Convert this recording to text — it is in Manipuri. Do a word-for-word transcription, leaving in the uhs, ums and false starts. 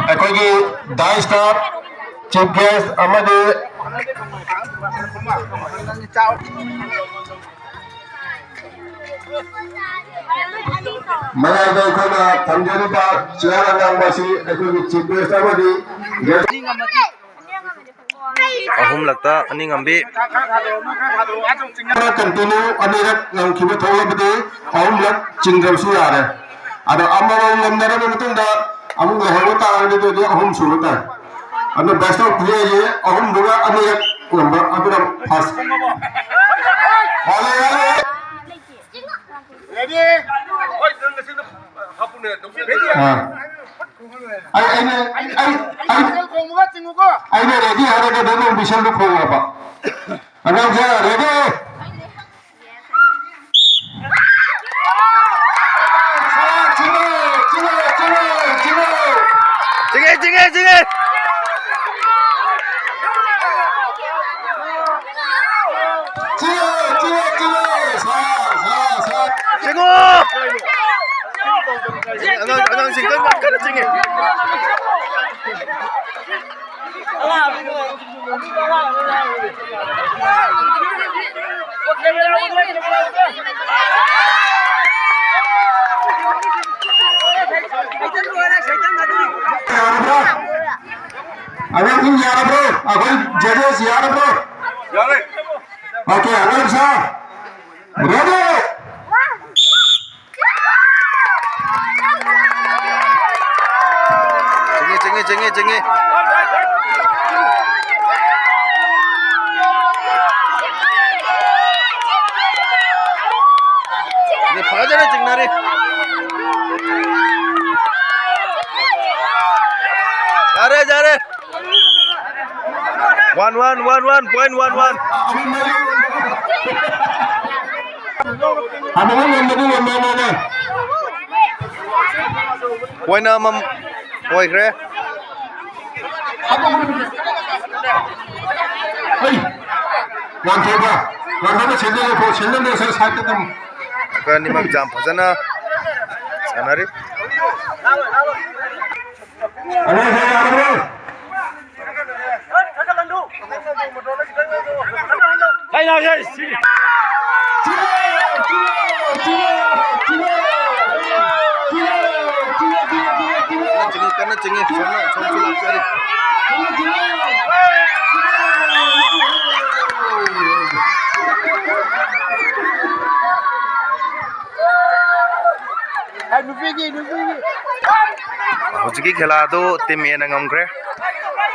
ꯑꯩꯈꯣꯏꯒꯤ ꯗꯥꯏ ꯁ꯭ꯇꯥꯐ, ꯆꯤꯐ ꯒꯦꯁ ꯑꯃꯗꯤ ꯃꯌꯥꯏꯗ ꯑꯩꯈꯣꯏꯅ ꯊꯝꯖꯔꯤꯕ ꯆꯤꯌꯔ ꯑꯉꯥꯡꯕ ꯑꯁꯤ ꯑꯩꯈꯣꯏꯒꯤ ꯆꯤꯐ ꯒꯦꯁ ꯑꯃꯗꯤ ꯒꯦꯁ ꯑꯍꯨꯝꯂꯛꯇ ꯑꯅꯤ ꯉꯝꯕꯤ꯫ ꯀꯟꯇꯤꯅ꯭ꯌꯨ ꯑꯅꯤꯔꯛ ꯉꯝꯈꯤꯕ ꯊꯣꯛꯂꯕꯗꯤ ꯑꯍꯨꯝꯂꯛ ꯆꯤꯡꯗꯕꯁꯨ ꯌꯥꯔꯦ꯫ ꯑꯗꯣ ꯑꯃꯃꯝ ꯉꯝꯅꯔꯕ ꯃꯇꯨꯡꯗ ꯑꯃꯨꯛ ꯂꯩꯍꯧꯕ ꯇꯥꯔꯒꯗꯤ ꯑꯗꯨꯗꯤ ꯑꯍꯨꯝ ꯁꯨꯕ ꯇꯥꯏ꯫ ꯑꯗꯣ ꯕꯦꯁ ꯑꯣꯐ ꯊ꯭ꯔꯤ ꯍꯥꯏꯁꯦ ꯑꯍꯨꯝꯗꯨꯒ ꯑꯅꯤꯔꯛ ꯉꯝꯕ ꯑꯗꯨꯅ ꯐꯥꯔꯁ꯫ ꯌꯥꯔꯦ, ꯌꯥꯔꯦ꯫ ꯑꯥ꯫ ꯑꯩ, ꯑꯩꯅ, ꯑꯩ, ꯑꯩ, ꯑꯩ, ꯑꯩꯅ ꯔꯦꯗꯤ ꯍꯥꯏꯔꯒ ꯑꯗꯨꯝ ꯋꯤꯁꯜꯗꯨ ꯈꯣꯡꯉꯕ꯫ ꯑꯉꯥꯡꯁꯦ ꯔꯦꯗꯤ? ꯆꯤꯡꯉꯦ, ꯆꯤꯡꯉꯦ, ꯆꯤꯡꯉꯦ, ꯆꯤꯡꯉꯦ꯫ ꯆꯤꯡꯉꯦ, ꯆꯤꯡꯉꯦ, ꯆꯤꯡꯉꯦ꯫ ꯆꯤꯡꯉꯦ, ꯆꯤꯡꯉꯦ, ꯆꯤꯡꯉꯦ꯫ ꯁꯥ, ꯁꯥ, ꯁꯥ꯫ ꯆꯤꯡꯉꯣ! ꯑꯉꯥꯡ, ꯑꯉꯥꯡꯁꯤꯡ ꯀꯟꯅ, ꯀꯟꯅ ꯆꯤꯡꯉꯦ꯫ ꯌꯥꯔꯕ꯭ꯔꯣ? ꯑꯉꯥꯡꯁꯤꯡ ꯌꯥꯔꯕ꯭ꯔꯣ? ꯑꯩꯈꯣꯏ ꯖꯖꯦꯁ ꯌꯥꯔꯕ꯭ꯔꯣ? ꯌꯥꯔꯦ꯫ ꯑꯣꯀꯦ, ꯑꯉꯥꯡ ꯁꯥ, ꯔꯦꯗꯤ? ꯆꯤꯡꯉꯤ, ꯆꯤꯡꯉꯤ, ꯆꯤꯡꯉꯤ, ꯆꯤꯡꯉꯤ꯫ ꯐꯖꯅ ꯆꯤꯡꯅꯔꯦ꯫ ꯌꯥꯔꯦ, ꯌꯥꯔꯦ꯫ One, one, one, one, point one one. ꯑꯃꯨꯛ ꯉꯝꯕꯗꯤ ꯉꯝꯃꯦ ꯃꯥꯅ꯫ ꯄꯣꯏꯟ ꯑꯃꯃꯝ ꯑꯣꯏꯈ꯭ꯔꯦ꯫ ꯍꯩ! ꯋꯥꯟꯊꯣꯏꯕ, ꯋꯥꯟꯊꯣꯏꯕ ꯁꯦꯟꯗꯜ ꯂꯧꯊꯣꯛ, ꯁꯦꯟꯗꯜꯗꯣ ꯁꯥꯏ-, ꯁꯥꯏꯠꯇ ꯊꯝꯃꯨ꯫ ꯑꯩꯈꯣꯏ ꯑꯅꯤꯃꯛ ꯌꯥꯝ ꯐꯖꯅ ꯁꯥꯟꯅꯔꯤ꯫ ꯀꯟꯅ ꯆꯤꯡꯏ, ꯀꯟꯅ ꯆꯤꯡꯏ꯫ ꯁꯣꯝꯅ, ꯁꯣꯝꯁꯨ ꯂꯥꯛꯆꯔꯤ꯫ ꯍꯧꯖꯤꯛꯀꯤ ꯈꯦꯂꯥꯗꯨ ꯇꯤꯝ ꯑꯦꯅ ꯉꯝꯈ꯭ꯔꯦ꯫